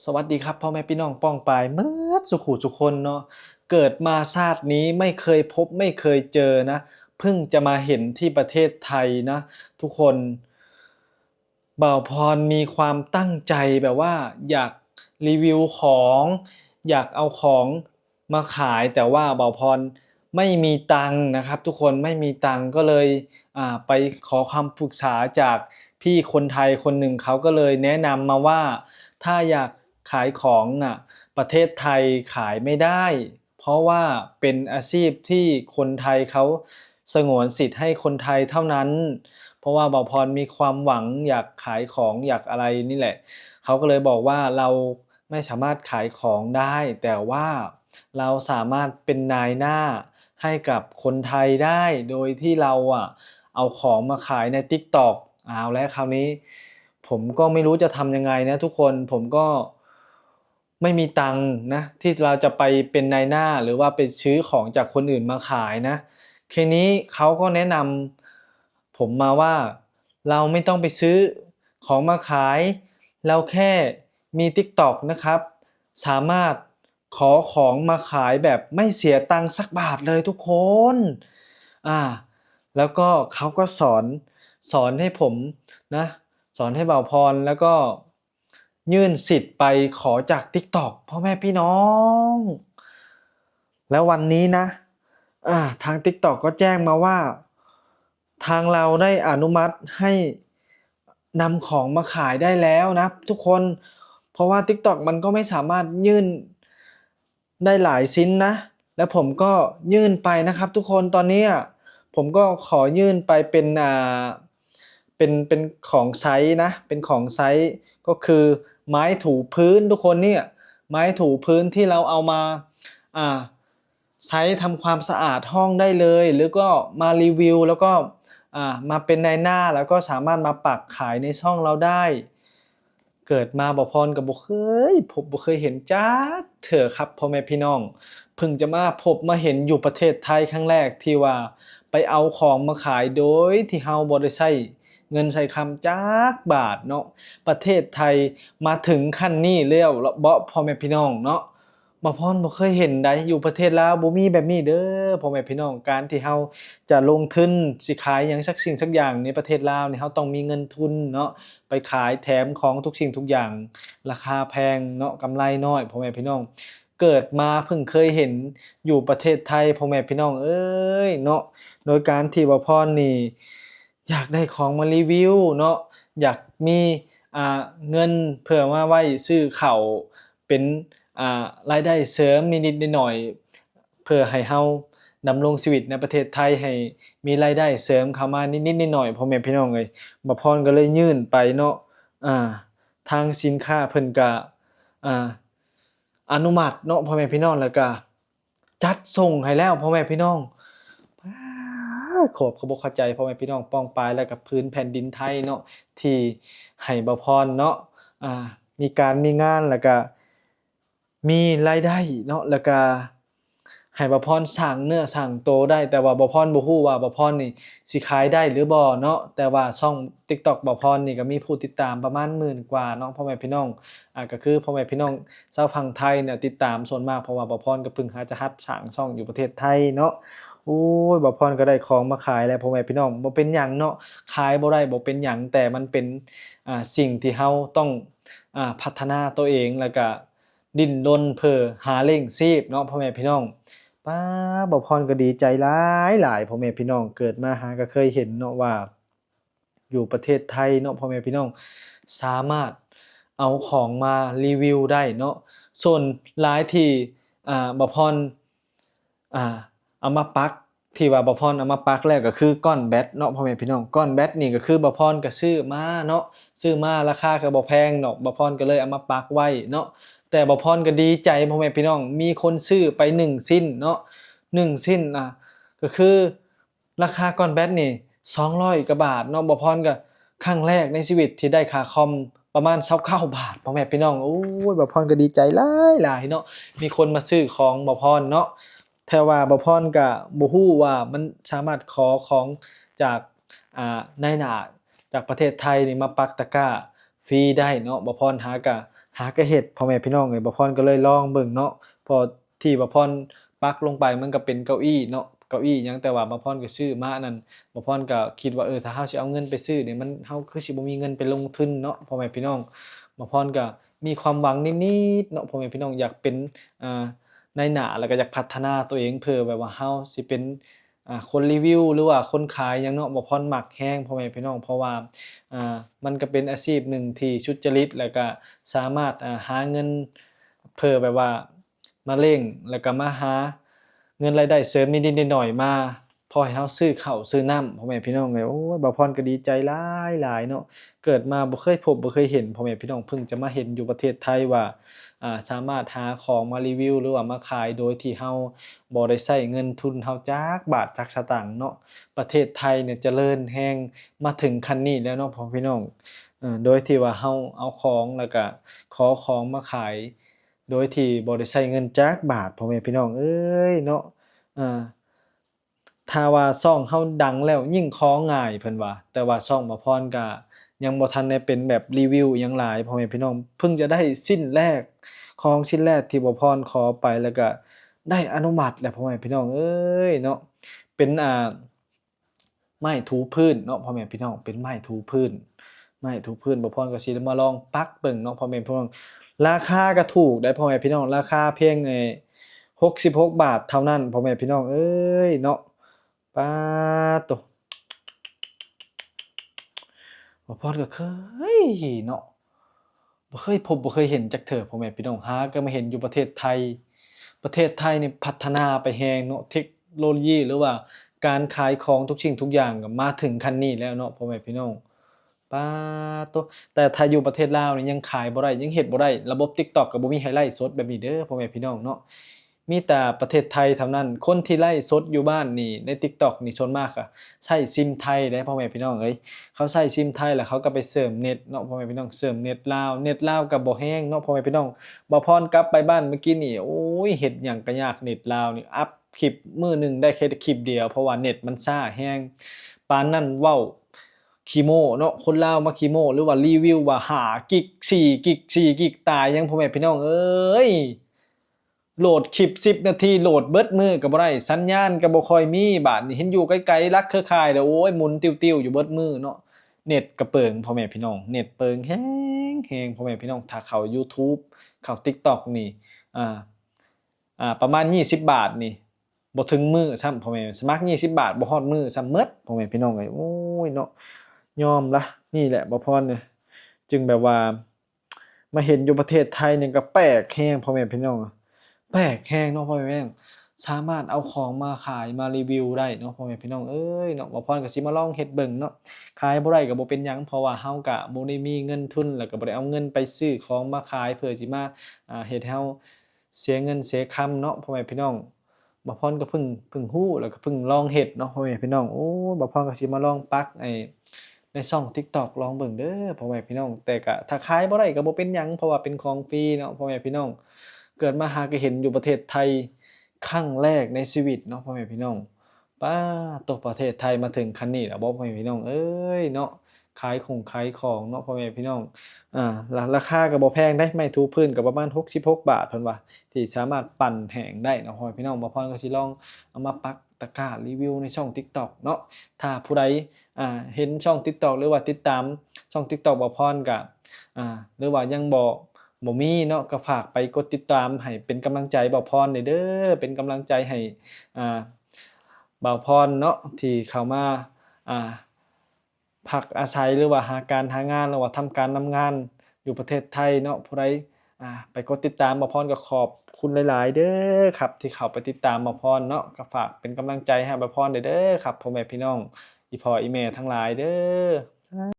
สวัสดีครับพ่อแม่พี่น้องป้องปายเมิดสุขุสุคนเนาะ เกิดมาชาตินี้ไม่เคยพบไม่เคยเจอนะ เพิ่งจะมาเห็นที่ประเทศไทยนะทุกคน บ่าวพรมีความตั้งใจแบบว่าอยากรีวิวของ อยากเอาของมาขาย แต่ว่าบ่าวพรไม่มีตังค์นะครับทุกคน ไม่มีตังค์ ก็เลย อ่า ไปขอความปรึกษาจากพี่คนไทยคนหนึ่ง เขาก็เลยแนะนำมาว่า ถ้าอยากขายของน่ะ ประเทศไทยขายไม่ได้ เพราะว่าเป็นอาชีพที่คนไทยเขาสงวนสิทธิ์ให้คนไทยเท่านั้น เพราะว่าบ่าวพรมีความหวังอยากขายของอยากอะไรนี่แหละ เขาก็เลยบอกว่าเราไม่สามารถขายของได้ แต่ว่าเราสามารถเป็นนายหน้าให้กับคนไทยได้ โดยที่เราอะเอาของมาขายใน TikTok เอาแล้วคราวนี้ ผมก็ไม่รู้จะทำยังไงนะทุกคน ผมก็ ไม่มีตังค์นะ ที่เราจะไปเป็นนายหน้า หรือว่าไปซื้อของจากคนอื่นมาขายนะ ทีนี้เขาก็แนะนำผมมาว่า เราไม่ต้องไปซื้อของมาขาย เราแค่มี TikTok นะครับ สามารถขอของมาขายแบบไม่เสียตังค์สักบาทเลยทุกคน อ่า แล้วก็เขาก็สอน สอนให้ผมนะ สอนให้บ่าวพร แล้วก็ ยื่นสิทธิ์ไปขอจาก TikTok พ่อแม่พี่น้อง แล้ววันนี้นะ อ่า ทาง TikTok ก็แจ้งมาว่า ทางเราได้อนุมัติให้นำของมาขายได้แล้วนะทุกคน เพราะว่า TikTok มันก็ไม่สามารถยื่น ได้หลายชิ้นนะ แล้วผมก็ยื่นไปนะครับทุกคน ตอนนี้อะผมก็ขอยื่นไปเป็น อ่า เป็น เป็นของใช้นะ เป็นของใช้ ก็คือไม้ถูพื้นทุกคน เนี่ย ไม้ถูพื้นที่เราเอามา อ่า ใช้ทำความสะอาดห้องได้เลย หรือก็มารีวิว แล้วก็ อ่า มาเป็นนายหน้า แล้วก็สามารถมาปักขายในช่องเราได้ เกิดมาบ่าวพรก็บ่เคยพบบ่เคยเห็นจักเทื่อครับพ่อแม่พี่น้อง เพิ่งจะมาพบมาเห็นอยู่ประเทศไทยครั้งแรก ที่ว่าไปเอาของมาขายโดยที่เฮาบ่ได้ใช้เงินใช้คำจักบาทเนาะ ประเทศไทยมาถึงขั้นนี้แล้วเบาะพ่อแม่พี่น้องเนาะ บ่าวพรบ่เคยเห็นใด อยู่ประเทศลาวบ่มีแบบนี้เด้อพ่อแม่พี่น้อง การที่เฮาจะลงทุนสิขายหยังสักสิ่งสักอย่างในประเทศลาวนี่ เฮาต้องมีเงินทุนเนาะ ไปขายแถมของทุกสิ่งทุกอย่าง ราคาแพงเนาะ กำไรน้อยพ่อแม่พี่น้อง เกิดมาเพิ่งเคยเห็นอยู่ประเทศไทยพ่อแม่พี่น้องเอ้ยเนาะ โดยการที่บ่าวพรนี่ อยากได้ของมารีวิวเนาะ อยากมี อ่า เงินเพื่อมาไว้ซื้อข้าว เป็น อ่า รายได้เสริมนิดๆหน่อยๆ เพื่อให้เฮาดำรงชีวิตในประเทศไทยให้มีรายได้เสริมเข้ามานิดๆหน่อยๆ พ่อแม่พี่น้องเอ้ย บ่าวพรก็เลยยื่นไปเนาะ อ่า ทางสินค้าเพิ่นก็ อ่า อนุมัติเนาะ พ่อแม่พี่น้อง แล้วก็ จัดส่งให้แล้วพ่อแม่พี่น้อง ป๊าด ขอบ ขอบ ขอบใจพ่อแม่พี่น้องป้องปาย แล้วก็พื้นแผ่นดินไทยเนาะ ที่ให้บ่าวพรเนาะ อ่า มีการมีงาน แล้วก็มีรายได้เนาะ แล้วก็ให้บ่าวพรสร้างเนื้อสร้างตัวได้ แต่ว่าบ่าวพรบ่ฮู้ว่าบ่าวพรนี่สิขายได้หรือบ่เนาะ แต่ว่าช่อง TikTok บ่าวพรนี่ก็มีผู้ติดตามประมาณหมื่นกว่าเนาะ พ่อแม่พี่น้อง อ่า ก็คือพ่อแม่พี่น้องชาวฝั่งไทยเนี่ยติดตามส่วนมาก เพราะว่าบ่าวพรก็เพิ่งหาจะหัดสร้างช่องอยู่ประเทศไทยเนาะ โอ้ย บ่าวพรก็ได้ของมาขายแล้วพ่อแม่พี่น้อง บ่เป็นหยังเนาะ ขายบ่ได้บ่เป็นหยัง แต่มันเป็น อ่า สิ่งที่เฮาต้อง อ่า พัฒนาตัวเอง แล้วก็ดิ้นรนเพื่อหาเลี้ยงชีพเนาะ พ่อแม่พี่น้อง ป๊าด บ่าวพรก็ดีใจหลายๆ พ่อแม่พี่น้อง เกิดมาหาก็เคยเห็นเนาะว่า อยู่ประเทศไทยเนาะ พ่อแม่พี่น้อง สามารถเอาของมารีวิวได้เนาะ ส่วนหลายที่ อ่า บ่าวพร อ่า เอามาปัก ที่ว่าบ่าวพรเอามาปักแล้วก็คือก้อนแบตเนาะ พ่อแม่พี่น้อง ก้อนแบตนี่ก็คือบ่าวพรก็ซื้อมาเนาะ ซื้อมาราคาก็บ่แพงดอก บ่าวพรก็เลยเอามาปักไว้เนาะ แต่บ่าวพรก็ดีใจ พ่อแม่พี่น้อง มีคนซื้อไปหนึ่งชิ้นเนาะ หนึ่งชิ้น อ่า ก็คือ ราคาก้อนแบตนี่สองร้อยกว่าบาทเนาะ บ่าวพรก็ครั้งแรกในชีวิตที่ได้ค่าคอมประมาณซาวเก้าบาท พ่อแม่พี่น้อง โอ้ย บ่าวพรก็ดีใจหลายๆเนาะ มีคนมาซื้อของบ่าวพรเนาะ แต่ว่าบ่าวพรก็บ่ฮู้ว่ามันสามารถขอของจาก อ่า นายหน้าจากประเทศไทยนี่มาปักตะกร้าฟรีได้เนาะ บ่าวพรหาก็ ຫາກະເຮັດ ພໍ່ແມ່ພີ່ນ້ອງເອີຍ. ບ່າວພອນກໍເລີຍລອງເບິ່ງເນາະ ເພາະທີ່ບ່າວພອນປັກລົງໄປມັນກໍເປັນເກົ້າອີ້ເນາະ ເກົ້າອີ້ຫຍັງ ແຕ່ວ່າບ່າວພອນກໍຊື້ມານັ້ນ ບ່າວພອນກໍຄິດວ່າ ເອີ ຖ້າເຮົາຊິເອົາເງິນໄປຊື້ນີ້ ມັນ ເຮົາຄືຊິບໍ່ມີເງິນໄປລົງທຶນເນາະ ພໍ່ແມ່ພີ່ນ້ອງ. ບ່າວພອນກໍມີຄວາມຫວັງນິດໆເນາະ ພໍ່ແມ່ພີ່ນ້ອງ ຢາກເປັນ ອ່າ ນາຍໜ້າ ແລ້ວກໍຢາກພັດທະນາຕົວເອງ ເພື່ອແບບວ່າເຮົາຊິເປັນ ອ່າ ຄົນຣີວິວ ຫຼືວ່າຄົນຂາຍຫຍັງເນາະ. ບ່າວພອນມັກແຮງ ພໍ່ແມ່ພີ່ນ້ອງ ເພາະວ່າ ອ່າ ມັນກໍເປັນອາຊີບໜຶ່ງທີ່ສຸດຈະລິດ ແລ້ວກໍສາມາດ ອ່າ ຫາເງິນເພື່ອແບບວ່າມາລ້ຽງ ແລ້ວກໍມາຫາເງິນລາຍໄດ້ເສີມນິດໆໜ້ອຍໆ ມາພໍໃຫ້ເຮົາຊື້ເຂົ້າຊື້ນ້ຳ ພໍ່ແມ່ພີ່ນ້ອງເອີຍ. ໂອ້ຍ ບ່າວພອນກໍດີໃຈຫຼາຍໆເນາະ ເກີດມາບໍ່ເຄີຍພົບບໍ່ເຄີຍເຫັນ ພໍ່ແມ່ພີ່ນ້ອງ ເພິ່ງຈະມາເຫັນຢູ່ປະເທດໄທວ່າ ອ່າ ສາມາດຫາຂອງມາຣີວິວ ຫຼືວ່າມາຂາຍໂດຍທີ່ເຮົາບໍ່ໄດ້ໃຊ້ເງິນທຶນເຮົາຈັກບາດຈັກສະຕັງເນາະ. ປະເທດໄທນີ້ຈະເລີນແຮງມາເຖິງຂັ້ນນີ້ແລ້ວເນາະ ພໍ່ແມ່ພີ່ນ້ອງ ເອີ ໂດຍທີ່ວ່າເຮົາເອົາຂອງ ແລ້ວກະຂໍຂອງມາຂາຍ ໂດຍທີ່ບໍ່ໄດ້ໃຊ້ເງິນຈັກບາດ ພໍ່ແມ່ພີ່ນ້ອງເອີຍເນາະ. ເອີ ຖ້າວ່າຊ່ອງເຮົາດັງແລ້ວຍິ່ງຂໍງ່າຍເພິ່ນວ່າ ແຕ່ວ່າຊ່ອງບ່າວພອນກະຍັງບໍ່ທັນໄດ້ເປັນແບບຣີວິວອີ່ຫຍັງຫຼາຍ ພໍ່ແມ່ພີ່ນ້ອງ ເພິ່ງຈະໄດ້ຊິ້ນແລກ ຂອງຊິ້ນແລກທີ່ບ່າວພອນຂໍໄປ ແລ້ວກະໄດ້ອະນຸມັດແລ້ວ ພໍ່ແມ່ພີ່ນ້ອງເອີຍເນາະ. ເປັນ ອ່າ ໄມ້ຖູພື້ນເນາະ ພໍ່ແມ່ພີ່ນ້ອງ ເປັນໄມ້ຖູພື້ນ ໄມ້ຖູພື້ນ ບ່າວພອນກໍຊິໄດ້ມາລອງປັກເບິ່ງເນາະ ພໍ່ແມ່ພີ່ນ້ອງ. ລາຄາກໍຖືກໄດ໋ ພໍ່ແມ່ພີ່ນ້ອງ ລາຄາພຽງ ເອີ ຫົກສິບຫົກບາດເທົ່ານັ້ນ ພໍ່ແມ່ພີ່ນ້ອງເອີຍເນາະ. ປາດໂຕ ບ່າວພອນກໍເຄີຍເນາະ ບໍ່ເຄີຍພົບບໍ່ເຄີຍເຫັນຈັກເທື່ອ ພໍ່ແມ່ພີ່ນ້ອງ ຫາກໍມາເຫັນຢູ່ປະເທດໄທ. ປະເທດໄທນີ້ພັດທະນາໄປແຮງເນາະ ເທັກໂນໂລຢີ ຫຼືວ່າການຂາຍຂອງທຸກສິ່ງທຸກຢ່າງກໍມາເຖິງຂັ້ນນີ້ແລ້ວເນາະ ພໍ່ແມ່ພີ່ນ້ອງ. ປາດໂຕ ແຕ່ຖ້າຢູ່ປະເທດລາວນີ້ຍັງຂາຍບໍ່ໄດ້ ຍັງເຮັດບໍ່ໄດ້ ລະບົບຕິກຕັອກກໍບໍ່ມີໃຫ້ໄລຟ໌ສົດແບບນີ້ເດີ ພໍ່ແມ່ພີ່ນ້ອງເນາະ. ມີແຕ່ປະເທດໄທເທົ່ານັ້ນ ຄົນທີ່ໄລຟ໌ສົດຢູ່ບ້ານນີ້ ໃນຕິກຕັອກນີ້ ສ່ວນມາກກະໃຊ້ຊິມໄທເດ້ ພໍ່ແມ່ພີ່ນ້ອງເອີຍ. ເຂົາໃຊ້ຊິມໄທ ແລ້ວເຂົາກໍໄປເສີມເນັດເນາະ ພໍ່ແມ່ພີ່ນ້ອງ ເສີມເນັດລາວ ເນັດລາວກໍບໍ່ແຮງເນາະ ພໍ່ແມ່ພີ່ນ້ອງ. ບ່າວພອນກັບໄປບ້ານມື້ກີ້ນີ້ ໂອ້ຍ ເຮັດຫຍັງກໍຍາກ ເນັດລາວນີ້ ອັບຄລິບມື້ໜຶ່ງໄດ້ແຄ່ຄລິບດຽວ ເພາະວ່າເນັດມັນຊ້າແຮງ. ປານນັ້ນເວົ້າຂີ້ໂມ້ເນາະ ຄົນລາວມາຂີ້ໂມ້ ຫຼືວ່າຣີວິວວ່າຫ້າກິກ ສີ່ກິກ ສີ່ກິກ ຕາຍຍັງ ພໍ່ແມ່ພີ່ນ້ອງເອີຍ. ໂຫຼດຄລິບສິບນາທີ ໂຫຼດເບິດມື້ກໍບໍ່ໄດ້ ສັນຍານກໍບໍ່ຄ່ອຍມີ. ບາດນີ້ເຫັນຢູ່ໄກໆ ຫຼັກເຄືອຂ່າຍແລ້ວ ໂອ້ຍ ໝຸນຕິວໆຢູ່ເບິດມື້ເນາະ. ເນັດກະເປິງ ພໍ່ແມ່ພີ່ນ້ອງ ເນັດເປິງແຮງໆ ພໍ່ແມ່ພີ່ນ້ອງ. ຖ້າເຂົ້າຢູທູບ ເຂົ້າຕິກຕັອກນີ້ ອ່າ ອ່າ ປະມານຊາວບາດນີ້ ບໍ່ເຖິງມື້ຊ້ຳ ພໍ່ແມ່ ສະໝັກຊາວບາດ ບໍ່ຮອດມື້ຊ້ຳໝົດ ພໍ່ແມ່ພີ່ນ້ອງເອີຍ. ໂອ້ຍເນາະ ຍອມລະ ນີ້ແຫຼະ ບ່າວພອນ ຈຶ່ງແບບວ່າ ມາເຫັນຢູ່ປະເທດໄທນີ້ກໍແປກແຮງ ພໍ່ແມ່ພີ່ນ້ອງ ແປກແຮງເນາະ ພໍ່ແມ່ພີ່ນ້ອງ. ສາມາດເອົາຂອງມາຂາຍມາຣີວິວໄດ້ເນາະ ພໍ່ແມ່ພີ່ນ້ອງເອີຍເນາະ. ບ່າວພອນກໍຊິມາລອງເຮັດເບິ່ງເນາະ ຂາຍບໍ່ໄດ້ກໍບໍ່ເປັນຫຍັງ ເພາະວ່າເຮົາກໍບໍ່ໄດ້ມີເງິນທຶນ ແລ້ວກໍບໍ່ໄດ້ເອົາເງິນໄປຊື້ຂອງມາຂາຍ ເພື່ອຊິມາ ອ່າ ເຮັດໃຫ້ເຮົາເສຍເງິນເສຍຄຳເນາະ ພໍ່ແມ່ພີ່ນ້ອງ. ບ່າວພອນກໍເພິ່ງ ເພິ່ງຮູ້ ແລ້ວກໍເພິ່ງລອງເຮັດເນາະ ພໍ່ແມ່ພີ່ນ້ອງ. ໂອ້ ບ່າວພອນກໍຊິມາລອງປັກ ໄອ້ ໃນຊ່ອງຕິກຕັອກລອງເບິ່ງເດີ ພໍ່ແມ່ພີ່ນ້ອງ. ແຕ່ກະຖ້າຂາຍບໍ່ໄດ້ກໍບໍ່ເປັນຫຍັງ ເພາະວ່າເປັນຂອງຟຣີເນາະ ພໍ່ແມ່ພີ່ນ້ອງ. ເກີດມາຫາກໍເຫັນຢູ່ປະເທດໄທຄັ້ງແລກໃນຊີວິດເນາະ ພໍ່ແມ່ພີ່ນ້ອງ. ປາດໂຕ ປະເທດໄທມາເຖິງຂັ້ນນີ້ແລ້ວບໍ ພໍ່ແມ່ພີ່ນ້ອງເອີຍເນາະ. ຂາຍຂອງຂາຍຂອງເນາະ ພໍ່ແມ່ພີ່ນ້ອງ. ອ່າ ລາ ລາຄາກໍບໍ່ແພງເດ້ ໄມ້ຖູພື້ນກໍປະມານຫົກສິບຫົກບາດ ເພິ່ນວ່າ ທີ່ສາມາດປັ່ນແຫ້ງໄດ້ເນາະ ພໍ່ແມ່ພີ່ນ້ອງ. ບ່າວພອນກໍຊິລອງເອົາມາປັກຕະກຮ້າຣີວິວໃນຊ່ອງຕິກຕັອກເນາະ. ຖ້າຜູ້ໃດ ອ່າ ເຫັນຊ່ອງຕິກຕັອກ ຫຼືວ່າຕິດຕາມຊ່ອງຕິກຕັອກບ່າວພອນກະ ອ່າ ຫຼືວ່າຍັງບໍ່ ບໍ່ມີເນາະ ກໍຝາກໄປກົດຕິດຕາມໃຫ້ເປັນກຳລັງໃຈບ່າວພອນແດ່ເດີ ເປັນກຳລັງໃຈໃຫ້ ອ່າ ບ່າວພອນເນາະ ທີ່ເຂົ້າມາ ອ່າ ພັກອາໄສ ຫຼືວ່າຫາການຫາງານ ຫຼືວ່າທຳການນຳງານຢູ່ປະເທດໄທເນາະ. ຜູ້ໃດ ອ່າ ໄປກົດຕິດຕາມບ່າວພອນກໍຂອບຄຸນຫຼາຍໆເດີຄັບ ທີ່ເຂົ້າໄປຕິດຕາມບ່າວພອນເນາະ. ກໍຝາກເປັນກຳລັງໃຈໃຫ້ບ່າວພອນແດ່ເດີຄັບ ພໍ່ແມ່ພີ່ນ້ອງ ອີ່ພໍ່ອີ່ແມ່ທັງຫຼາຍເດີ.